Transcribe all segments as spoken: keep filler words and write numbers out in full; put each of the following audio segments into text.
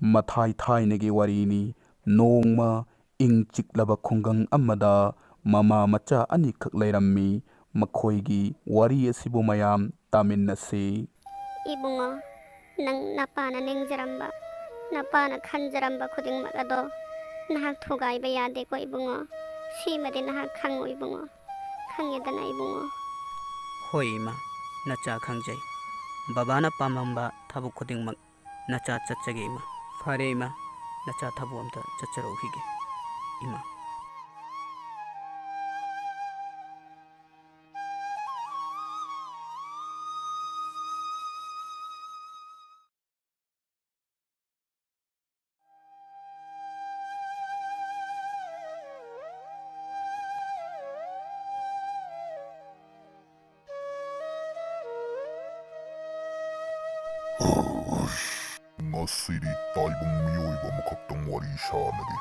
ꯃꯊꯥꯏ ꯊꯥꯏꯅꯒꯤ ꯋꯥꯔꯤꯅꯤ꯫ ꯅꯣꯡꯃ ꯏꯪ ꯆꯤꯛꯂꯕ ꯈꯨꯡꯒꯪ ꯑꯃꯗ ꯃꯃꯥ ꯃꯆꯥ ꯑꯅꯤꯈꯛ ꯂꯩꯔꯝꯃꯤ꯫ ꯃꯈꯣꯏꯒꯤ ꯋꯥꯔꯤ ꯑꯁꯤꯕꯨ ꯃꯌꯥꯝ ꯇꯥꯃꯤꯟꯅꯁꯤ꯫ ꯏꯕꯨꯡꯉꯣ, ꯅꯪ ꯅꯄꯥꯅ ꯅꯤꯡꯖꯔꯝꯕ, ꯅꯄꯥꯅ ꯈꯟꯖꯔꯝꯕ ꯈꯨꯗꯤꯡꯃꯛ ꯑꯗꯣ ꯅꯍꯥꯛ ꯊꯨꯒꯥꯏꯕ ꯌꯥꯗꯦꯀꯣ ꯏꯕꯨꯡꯉꯣ꯫ ꯁꯤꯃꯗꯤ ꯅꯍꯥꯛ ꯈꯪꯉꯨ ꯏꯕꯨꯡꯉꯣ꯫ ꯈꯪꯉꯦꯗꯅ ꯏꯕꯨꯡꯉꯣ? ꯍꯣꯏ ꯏꯃꯥ, ꯅꯆꯥ ꯈꯪꯖꯩ꯫ ꯕꯕꯥꯅ ꯄꯥꯝꯂꯝꯕ ꯊꯕꯛ ꯈꯨꯗꯤꯡꯃꯛ ꯅꯆꯥ ꯆꯠꯆꯒꯦ ꯏꯃꯥ꯫ ꯐꯔꯦ ꯏꯃꯥ, ꯅꯆꯥ ꯊꯕꯛ ꯑꯝꯇ ꯆꯠꯆꯔꯨꯈꯤꯒꯦ ꯏꯃꯥ꯫ ꯉꯁꯤꯗꯤ ꯇꯥꯏꯕꯪ ꯃꯤꯑꯣꯏꯕ ꯑꯃꯈꯛꯇꯪ ꯋꯥꯔꯤ ꯁꯥꯟꯅꯒꯦ꯫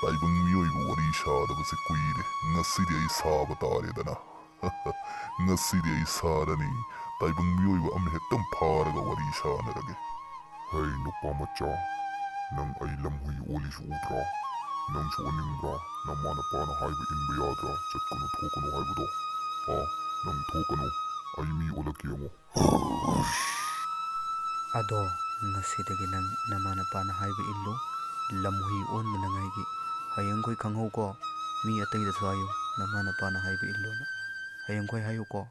ꯇꯥꯏꯕꯪ ꯃꯤꯑꯣꯏꯕ ꯋꯥꯔꯤ ꯁꯥꯗꯕꯁꯦ ꯀꯨꯏꯔꯦ꯫ ꯉꯁꯤꯗꯤ ꯑꯩ ꯁꯥꯕ ꯇꯥꯔꯦꯗꯅ꯫ ꯉꯁꯤꯗꯤ ꯑꯩ ꯁꯥꯔꯅꯤ꯫ ꯇꯥꯏꯕꯪ ꯃꯤꯑꯣꯏꯕ ꯑꯃ ꯍꯦꯛꯇ ꯐꯥꯔꯒ ꯋꯥꯔꯤ ꯁꯥꯟꯅꯔꯒꯦ꯫ ꯍꯩ ꯅꯨꯄꯥ ꯃꯆꯥ, ꯅꯪ ꯑꯩ ꯂꯝꯍꯨꯏ ꯑꯣꯜꯂꯤꯁꯤ ꯎꯗ꯭ꯔꯣ? ꯅꯪꯁꯨ ꯑꯣꯟꯅꯤꯡꯕ꯭ꯔꯥ? ꯅꯃꯥ ꯅꯄꯥꯅ ꯍꯥꯏꯕ ꯏꯟꯕ ꯌꯥꯗ꯭ꯔꯥ? ꯆꯠꯀꯅꯨ ꯊꯣꯛꯀꯅꯨ ꯍꯥꯏꯕꯗꯣ? ꯍꯥ? ꯅꯪ ꯊꯣꯛꯀꯅꯨ, ꯑꯩ ꯃꯤ ꯑꯣꯜꯂꯛꯀꯦ ꯌꯦꯡꯉꯣ꯫ ꯑꯗꯣ ꯉꯁꯤꯗꯒꯤ ꯅꯪ ꯅꯃꯥ ꯅꯄꯥꯅ ꯍꯥꯏꯕ ꯏꯜꯂꯨ, ꯂꯝꯍꯨꯏ ꯑꯣꯟꯗꯅꯉꯥꯏꯒꯤ꯫ ꯍꯌꯦꯡꯈꯣꯏ ꯈꯪꯍꯧꯀꯣ, ꯃꯤ ꯑꯇꯩꯗꯁꯨ ꯍꯥꯏꯌꯨ ꯅꯃꯥ ꯅꯄꯥꯅ ꯍꯥꯏꯕ ꯏꯜꯂꯨꯅ꯫ ꯍꯌꯦꯡꯈꯣꯏ ꯍꯥꯏꯌꯨꯀꯣ꯫